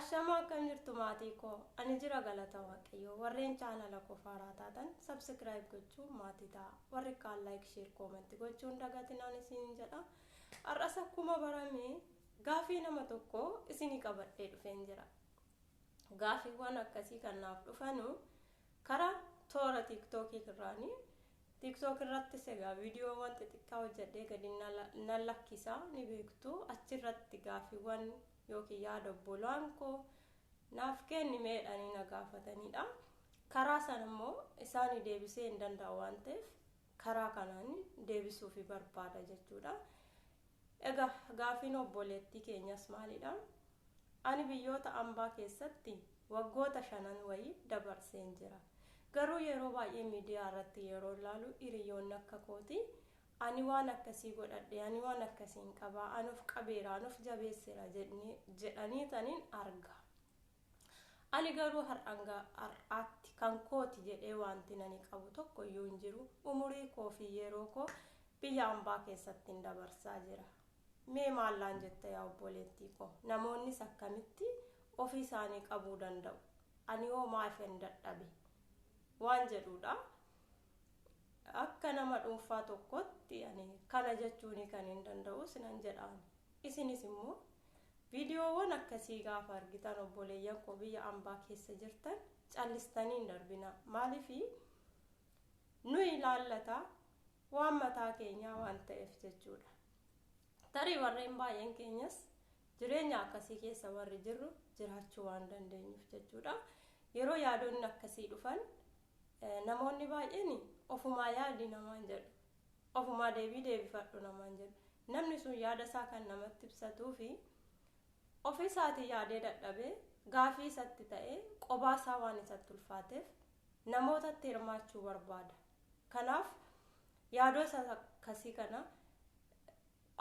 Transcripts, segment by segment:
Ashamaa, akkam jirtu maatii koo? Ani jira, galata Waaqayyoo. Warreen chaanala koo faaraa taatan subscribe gochuu maatii ta'a. Warri kaan like, share, comment gochuun dagatinaan isin jedha. Har'as akkuma barame gaafii nama tokko isinii qabadhee dhufeen jira. Gaafiiwwan akkasii kan naaf dhufanu karaa toora TikTokii irraanii. TikTok irrattis egaa viidiyoowwan xixiqqaa hojjedhee gadi nan lakkisaa, ni beektu. Achirratti gaafiiwwan yookiin yaada obbolaan koo naaf kenni meedhanii na gaafatanidha. Karaa sana immoo isaanii deebisee hin danda'u waan ta'eef, karaa kanaan deebisuufi barbaada jechuudha. Egaa gaafiin obboleettii keenyas maalidha? Ani biyyoota ambaa keessatti waggoota 5 wayii dabarseen jira. Garuu yeroo baay'ee miidiyaa irratti yeroo ilaalu, hiriyoonni akka kooti ani waan akkasii godhadhe, ani waan akkasiin qabaa, ani of qabeera, ani of jabeesseera jedhanii taniin arga. Ani garuu har'aatti kan kooti jedhee wanti nani qabu tokko iyyuu hin jiru. Umurii koo fi yeroo koo biyya ambaa keessatti hin dabarsaa jira. Mee maallaan jette yaa obboleettii koo? Namoonnis akkamitti ofii isaanii qabuu danda'u? Ani hoo maaf hin dadhabe? Waan jedhudha. Akka nama dhuunfaa tokkotti ani kana jechuun kan hin danda'u sinan jedhaan. Isinis immoo viidiyoowwan akkasii gaafa argitan, obboleeyyan koo biyya ambaa keessa jirtan, callistanii hin darbina. Maaliif? Nu ilaallata, waan mataa keenyaa waan ta'eef jechuudha. Tarii warreen baay'een keenyas jireenya akkasii keessa warri jirru jiraachuu waan dandeenyuuf jechuudha. Yeroo yaadonni akkasii dhufan, namoonni baay'een ofumaa yaadi namaan jedhu. Ofumaa deebii deebifadhu namaan jedhu. Namni sun yaada isaa kan namatti ibsatuu fi ofii isaatii yaadee dadhabee, gaafii isatti ta'ee, qobaa isaa waan isatti ulfaateef namootatti hirmaachuu barbaada. Kanaaf yaadota akkasii kana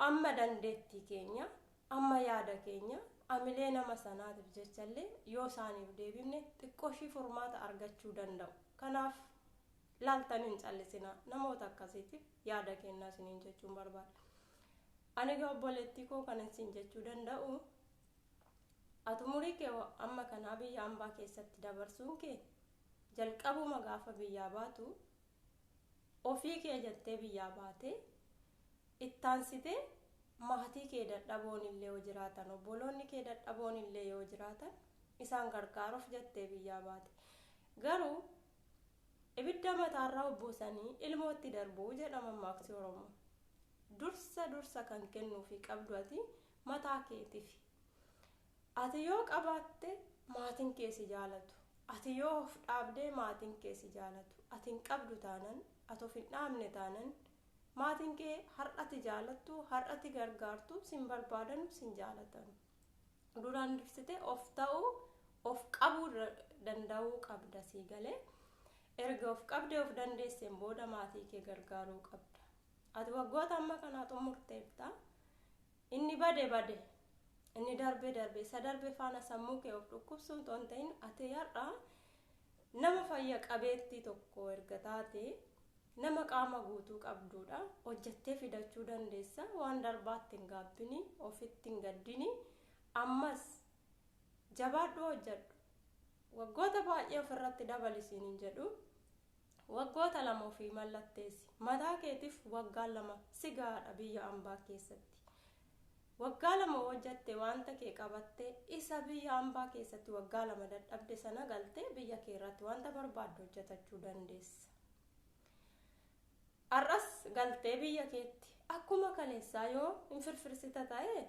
amma dandeettii keenya, amma yaada keenya, amilee nama sanaatiif jechallee yoo isaaniif deebifne, xiqqoo ishii furmaata argachuu danda'u. Kanaaf laaltanii hin callisinaa, namoota akkasiitiif yaada kennaa isiniin jechuun barbaada. Ani egaa obboleettii koo kan isin jechuu danda'u, ati umurii kee amma kanaa biyya ambaa keessatti dabarsuun kee, jalqabuma gaafa biyyaa baatu ofii kee jettee biyyaa baatee, ittaansitee maatii kee dadhaboon illee yoo jiraatan, obboloonni kee dadhaboon illee yoo jiraatan, isaan gargaaruuf jettee biyyaa baate. Garuu ibidda mataarraa obboosanii ilmootti darbuu jedhama maaksi Oromoo. Dursa dursa kan kennuufi qabdu ati mataa keetiif. Ati yoo qabaatte maatiin kee si jaalatu. Ati yoo of dhaabdee maatiin kee si jaalatu. Ati hin qabdu taanan, ati of hin dhaabne taanan, maatiin kee har'ati jaalattu, har'ati gargaartu sin barbaadanu, sin jaalatanu. Duraan dursitee of ta'uu, of qabuu danda'uu qabda sii galee. Erga of qabdee of dandeesseen booda maatii kee gargaaruu qabda. Ati waggoota amma kanaa xumurteetta. Inni bade bade. Inni darbe darbe. Isa darbe faana sammuu kee of dhukkubsuu otoo hin ta'in, ati har'a nama fayya qabeettii tokko erga taate, nama qaama guutuu qabduudha. Hojjettee fidachuu dandeessa. Waan darbaatti hin gaabbini, ofitti hin gaddini. Ammas jabaadhu, hojjedhu. Waggoota baay'ee ofirratti dabalisiin hin jedhu. Waggoota 2 ofii mallatteessi. Mataa keetiif waggaa 2 si gahaadha biyya ambaa keessatti. Waggaa 2 hojjatte, wanta kee qabatte, isa biyya ambaa keessatti waggaa 2 dadhabde sana galtee biyya kee irratti wanta barbaaddu hojjetachuu dandeessa. Har'as galtee biyya keetti akkuma kaleessaa yoo hin firfirsita ta'e,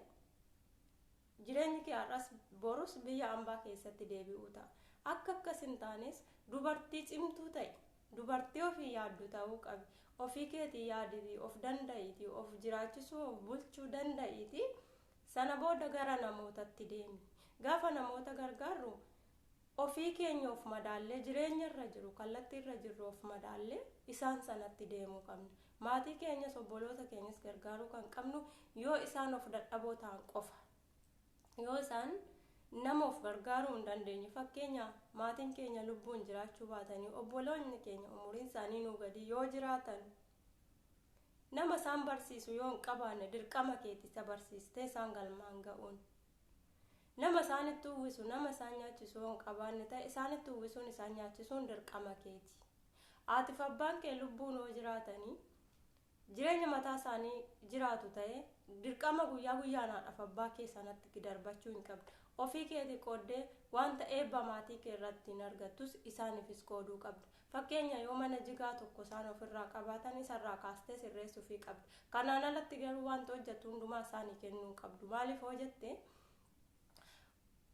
jireenyi kee har'as borus biyya ambaa keessatti deebi'uu ta'a. Akka akkas hin taanes dubartii cimtuu ta'e, dubartii ofii yaaddu ta'uu qabi. Ofii keetii yaaditii, of danda'iitii, of jiraachisuu, of bulchuu danda'iitii, sana booda gara namootatti deemi. Gaafa namoota gargaarru ofii keenya of madaallee, jireenya irra jiru, kallattii irra jirru of madaallee isaan sanatti deemuu qabna. Maatii keenyas obboloota keenyas gargaaruu kan qabnu yoo isaan of dadhaboo ta'an qofa. Yoo isaan nama of gargaaruu hin dandeenye, fakkeenya maatiin keenya lubbuun jiraachuu baatanii, obboloonni keenya umuriin isaanii nuu gadi yoo jiraatan, nama isaan barsiisu yoo hin qabaanne, dirqama keeti isa barsiistee isaan galmaan ga'uun. Nama isaan isaanitti uwwisu, nama isaan nyaachisu hin qabaanne ta'e, isaanitti uwwisuun isaan nyaachisuun dirqama keeti. Haatiif abbaan kee lubbuun hoo jiraatanii jireenya mataa isaanii jiraatu ta'e, dirqama guyyaa guyyaan haadhaaf abbaa kee sanatti darbachuu hin qabdu. Ofii keetii qooddee wanta eebba maatii kee irratti hin argattus isaaniifis qooduu qabda. Fakkeenya, yoo mana jigaa tokko isaan ofirraa qabaatan, isarraa kaastee sirreessuufii qabda. Kanaan alatti garuu wanta hojjettu hundumaa isaanii kennuu hin qabdu. Maaliif hoo jette,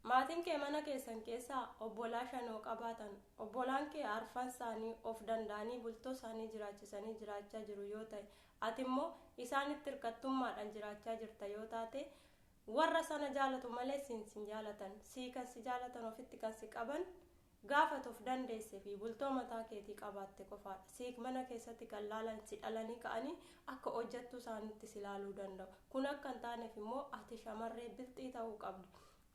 maatiin kee mana keessan keessaa obbolaa shanoo qabaatan, obbolaan kee arfan isaanii of danda'anii bultoo isaanii jiraachisanii jiraachaa jiru yoo ta'e, ati immoo isaanitti hirkattummaadhaan jiraachaa jirta yoo taate, warra sana jaalatu malee siin sin jaalatan. Sii kan si jaalatan, ofitti kan si qaban gaafa of dandeesse fi bultoo mataa keetii qabaatte qofaadha. Sii mana keessatti kan laalan, si dhalanii ka'anii akka hojjettuu isaanitti si ilaaluu danda'u. Kun akka hin taaneef immoo ati shamarree bilxii ta'uu qabda.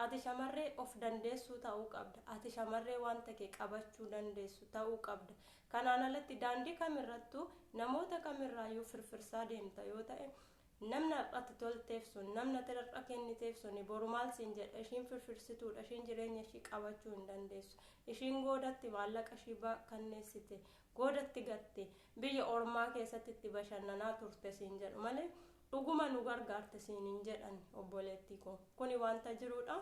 Ati shamarree of dandeessuu ta'uu qabda. Ati shamarree wanta kee qabachuu dandeessu ta'uu qabda. Kanaan alatti daandii kamirrattuu, namoota kamirraayyuu firfirsaa deemta yoo ta'e, namni har'atti tolteef sun, namni ati har'a kenniteef sun boru maal siin jedha? Ishiin firfirsituudha, ishiin jireenya ishii qabachuu hin dandeessu, ishiin goodatti maallaqa ishii kanneessite, goodatti gatte, biyya ormaa keessatti itti bashannanaa turte siin jedhu malee dhuguma nu gargaarte siin hin jedhan. Obboleettii koo, kuni wanta jiruudha,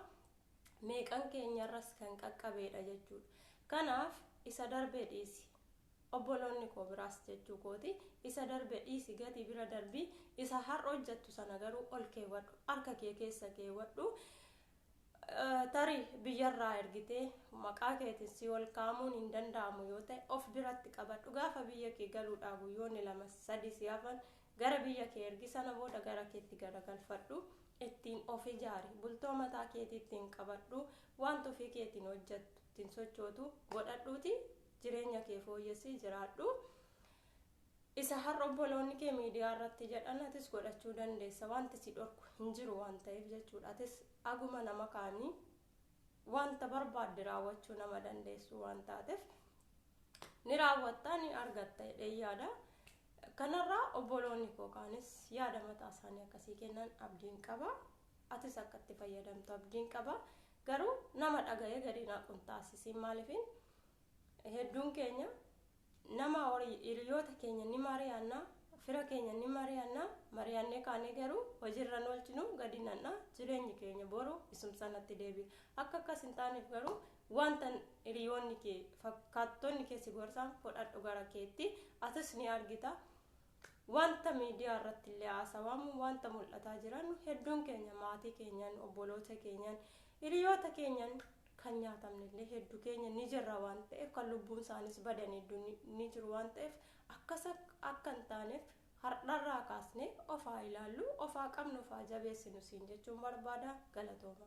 meeqan keenyarras kan qaqqabeedha jechuudha. Kanaaf isa darbee dhiisi. Obboloonni koo biraas jechuu kooti, isa darbe dhiisi, gatii bira darbii, isa har'a hojjettu sana garuu ol keewwadhu, harka kee keessa keewwadhu. Tarii biyyarraa ergitee maqaa keetiin si ol kaamuun hin danda'amu yoo ta'e, of biratti qabadhu. Gaafa biyya kee galuudhaa guyyoonni 2, 3 si hafan, gara biyya kee ergi. Sana booda gara keetti garagalfadhu, ittiin of ijaari, bultoo mataa keetii ittiin qabadhu, wanta ofii keetiin hojjettu, ittiin sochootu godhadhuuti jireenya kee fooyyessii jiraadhu. Isa har'a obboloonni kee miidiyaa irratti jedhan atis godhachuu dandeessa, wanti si dhorku hin jiru waan ta'eef jechuudha. Atis aguma nama kaanii wanta barbaadde raawwachuu nama dandeessu waan taateef, ni raawwattaa, ni argatta jedhee yaada. Kanarraa obboloonni koo kaanis yaada mataa isaanii akkasii kennan abdiin qaba. Atis akka itti fayyadamtu abdiin qaba. Garuu nama dhaga'ee gadi naqun taasisiin. Maaliifin, hedduun keenya nama horii hiriyoota keenya ni mari'annaa, fira keenya ni mari'annaa, mari'annee kaanee garuu hojiirra oolchinu, gadi nanna, jireenyi keenya boru isum sanatti deebi'a. Akka akkas hin taaneef garuu wanta hiriyoonni kee, fakkaattonni kee si gorsan fudhadhu gara keetti. Atis ni argita, wanta miidiyaa irratti illee haasawamu, wanta mul'ataa jiran, hedduun keenya maatii keenyan, obboloota keenyan, hiriyoota keenyan kan nyaatamne illee hedduu keenya ni jirra waan ta'eef, kan lubbuun isaanis badan hedduu ni jiru waan ta'eef, akkas akka hin taaneef har'arraa kaasnee ofaa ilaallu, ofaa qabnu, ofaa jabeessinu siin jechuun barbaada. Galatooma.